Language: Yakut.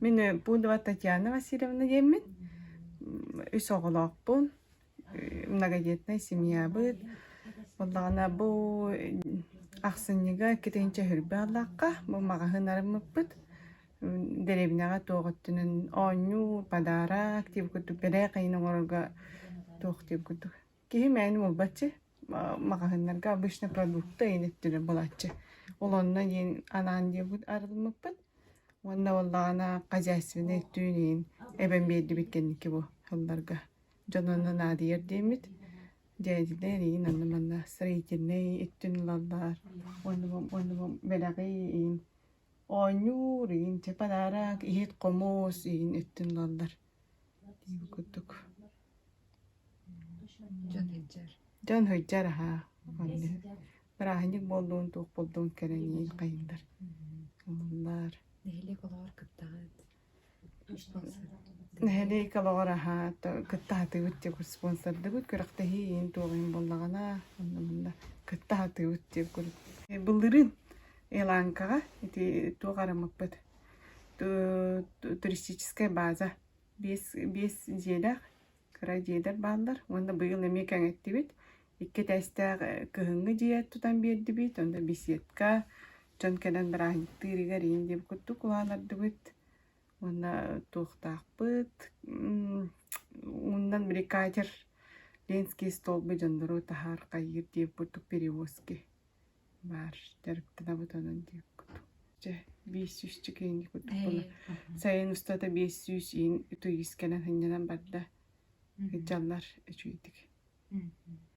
Мин Пудова Татьяна Васильевна диэммин. Үс оҕолоохпун. Многодетнай семьябыт. Буоллаҕына бу ахсынньыга иккитинчи өһүрбэ аллаахха бу маҕаһыын арыммыппыт. Дэриэбинэҕэ туох өттүнэн оонньуу, подарок диэбит курдук бэлэх иһин оҥорорго туох диэбит курдук Киһи мээнэ буолбаччы, маҕаһыыннарга обычно продукты иһин өттүнэн булааччы. Ол онно диэн анаан диэбит арылыммыппыт. Уонна буоллаҕына хозяйственнай өттүн иһин эбэн биэрдибит кэнники бу сылларга. Дьон онно наадыйар диэммит. Дьээдилэр иһин онно-манна строительнай өттүн ылаллар. Уонна уонна бэлэҕи иһин оонньуур иһин чэ подарок, иһит-хомуос иһин өттүн ылаллар. Диэбит курдук. Дьон сылдьар. Дьон сылдьар аһаа. Онно бырааһынньык буоллун, туох буоллун кэлэн иһин хайыыллар. Ылаллар. Нэһилиэк олоҕор кыттаҕыт. Нэһилиэк олоҕор аһаа кытта сатыыбыт диэн спонсордыбыт күрэхтэһии иһин туох иһин буоллаҕына онно манна кытта сатыыбыт диэн курдук. Былырыын Еланкаҕа ити туох арыммыппыт туристическай база биэс дьиэлээх кыра дьиэлэр бааллар уонна быйыл эмиэ кэҥэттибит. Икки этээстээх кыһыҥҥы дьиэ тутан биэрдибит, онно беседка, дьон кэлэн бырааһынньыктыырыгар иин диэбит курдук улааннардыбыт. Уонна туохтаахпыт, ууннан били катер Ленские столбы дьоннору таһаар хайыыр диэбит курдук перевозки баар дьарыктанабыт онон диэбит курдук. Дьэ, 500 чекэйин курдук буолла. Сайын устата 500 иин турист кэлэн сынньанан барда. Сылдьаллар үчүгэйдик.